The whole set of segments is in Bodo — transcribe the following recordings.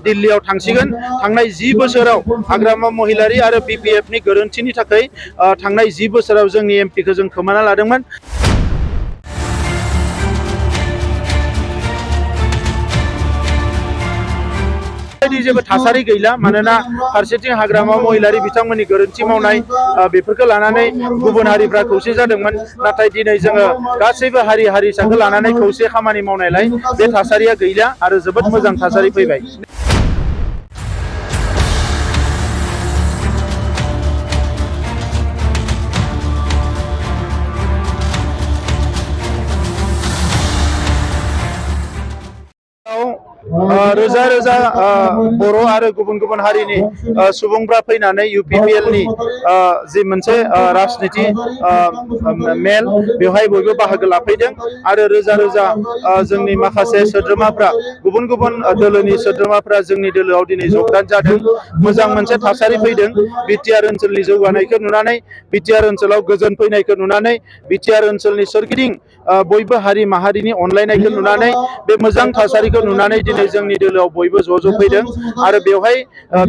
दिल्लीयाव थांसिगोन। थांनाय 10 बोसोराव हाग्रामा महिलारी आरो BPF नि गोरोन्थिनि थाखाय थांनाय 10 बोसोराव जोंनि एमपिखौ जों खोमाना लादोंमोन। बेबायदि जेबो थासारि गैला, मानोना फारसेथिं हाग्रामा महिलारी बिथांमोननि गोरोन्थि मावनाय बेफोरखौ लानानै गुबुन हारिफ्रा खौसे जादोंमोन। नाथाय दिनै जोङो गासैबो हारि हारिसाखौ लानानै खौसे खामानि मावनायलाय बे थासारिया गैला आरो जोबोद मोजां थासारि फैबाय। रोजा रोजा बर' आरो गुबुन गुबुन हारिनि सुबुंफ्रा फैनानै UPPL नि जि मोनसे राजनिति मेल बेवहाय बयबो बाहागो लाफैदों आरो रोजा रोजा जोंनि माखासे सोद्रोमाफ्रा गुबुन गुबुन दोलोनि सोद्रोमाफ्रा जोंनि दोलोआव दिनै जगदान जादों। मोजां मोनसे थासारि फैदों। बिटिआर ओनसोलनि जौगानायखौ नुनानै, बिटिआर ओनसोलाव गोजोन फैनायखौ नुनानै, बिटिआर ओनसोलनि सोरगिदिं बयबो हारि माहारिनि अनलायनायखौ नुनानै, बे मोजां थासारिखौ नुनानै दिनै जोंनि दोलोआव बयबो ज' फैदों आरो बेवहाय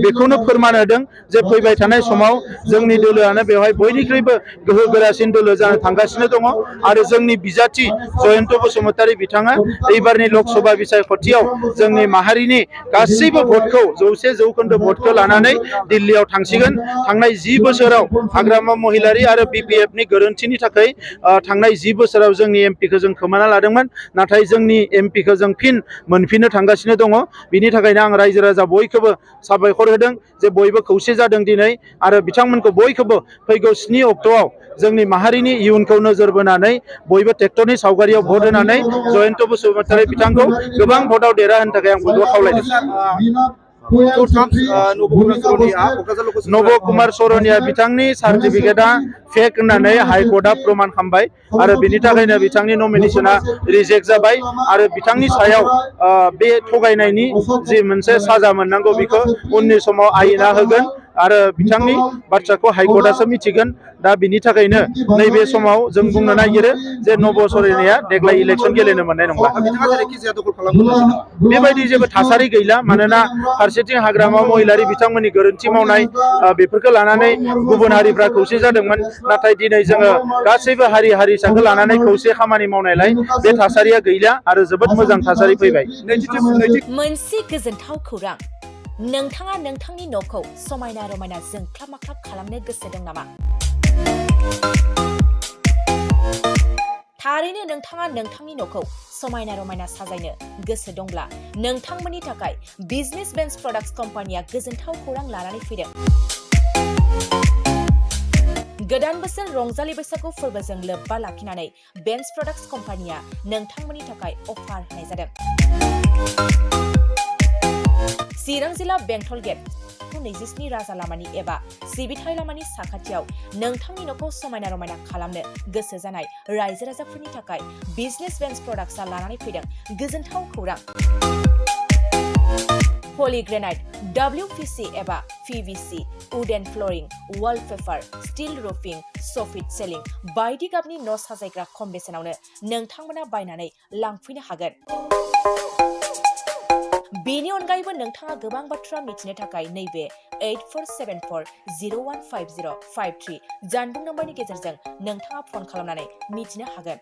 बेखौनो फोरमान होदों जे फैबाय थानाय समाव जोंनि दोलोआनो बेवहाय बयनिख्रुइबो गोहो गोरासिन दोलो जानो थांगासिनो दङ आरो जोंनि बिजाथि जयन्त बसुमतारी बिथाङा एबारनि लकसभा बिसायख'थियाव जोंनि माहारिनि गासैबो भटखौ 100% भटखौ लानानै दिल्लीयाव थांसिगोन। थांनाय 10 बोसोराव हाग्रामा महिलारी आरो BPF नि गोरोन्थिनि थाखाय थांनाय 10 बोसोराव जोंनि एमपिखौ जों खोमाना लादोंमोन। नाथाय जोंनि एमपिखौ जों फिन मोनफिननो थांगासिनो दङ। बिनि थाखायनो आं रायजो राजा बयखौबो साबायखर होदों जे बयबो खौसे जादों दिनै आरो बिथांमोनखौ बयखौबो फैगौ 7 अक्ट'आव जोंनि माहारिनि इयुनखौ नोजोर बोनानै बयबो ट्रेक्टरनि सावगारियाव भट होनानै जयन्त बसुमतारी बिथांखौ गोबां भटआव देरहाहोनो थाखाय आं बयबो खावलायदों। नब कुमार सरनिया बिथांनि सार्टिफिकेटआ फेक होननानै हाइकर्टआ प्रमान खालामबाय आरो बिनि थाखायनो बिथांनि नमिनेसना रिजेक्ट जाबाय आरो बिथांनि सायाव बे थगायनायनि जि मोनसे साजा मोननांगौ बेखौ उननि समाव आयेना होगोन आरो बिथांनि बाथ्राखौ हाइकर्टआसो मिथिगोन। दा बिनि थाखायनो नैबे समाव जों बुंनो नागिरो जे नब सरनिया देग्लाय इलेक्सन गेलेनो मोननाय नंला। बेबायदि जेबो थासारि गैला, मानोना फारसेथिं हाग्रामा महिलारी बिथांमोननि गोरोन्थि मावनाय बेफोरखौ लानानै गुबुन हारिफ्रा खौसे जादोंमोन। नाथाय दिनै जोङो गासैबो हारि हारिसाखौ लानानै खौसे खामानि मावनायलाय बे थासारिया गैला आरो जोबोद मोजां थासारि फैबाय। मोनसे गोजोनथाव खौरां, नोंथाङा नोंथांनि न'खौ समायना रमायना जोंख्लाब माख्लाब खालामनो गोसो दं नामा? थारैनो नोंथाङा नोंथांनि न'खौ समायना रमायना साजायनो गोसो दंब्ला नोंथांमोननि थाखाय बिजनेस बेन्स प्रडाक्ट्स कम्पानिया गोजोनथाव खौरां लानानै फैदों। गोदान बोसोर रंजालि बैसागु फोरबोजों लोब्बा लाखिनानै बेन्स प्रडाक्ट्स कम्पानिया नोंथांमोननि थाखाय अफार होनाय जादों। चिरां जिल्ला बेंटल गेट 27 राजा लामानि एबा सिबिथाय लामानि साखाथियाव नोंथांनि न'खौ समायना रमायना खालामनो गोसो जानाय रायजो राजाफोरनि थाखाय बिजनेस बेन्स प्रडाक्ट्सआ लानानै फैदों गोजोनथाव खौरां। पलिग्रेनाइट, WPC एबा PVC, wooden flooring, wallpaper, steel roofing, soffit ceiling बायदि गाबनि न' साजायग्रा खम बेसेनावनो नोंथांमोना बायनानै लांफैनो हागोन। बेनि अनगायैबो नोंथाङा गोबां बाथ्रा मिथिनो थाखाय नैबे 8474015053 जानबुं नम्बरनि गेजेरजों नोंथाङा फन खालामनानै मिथिनो हागोन।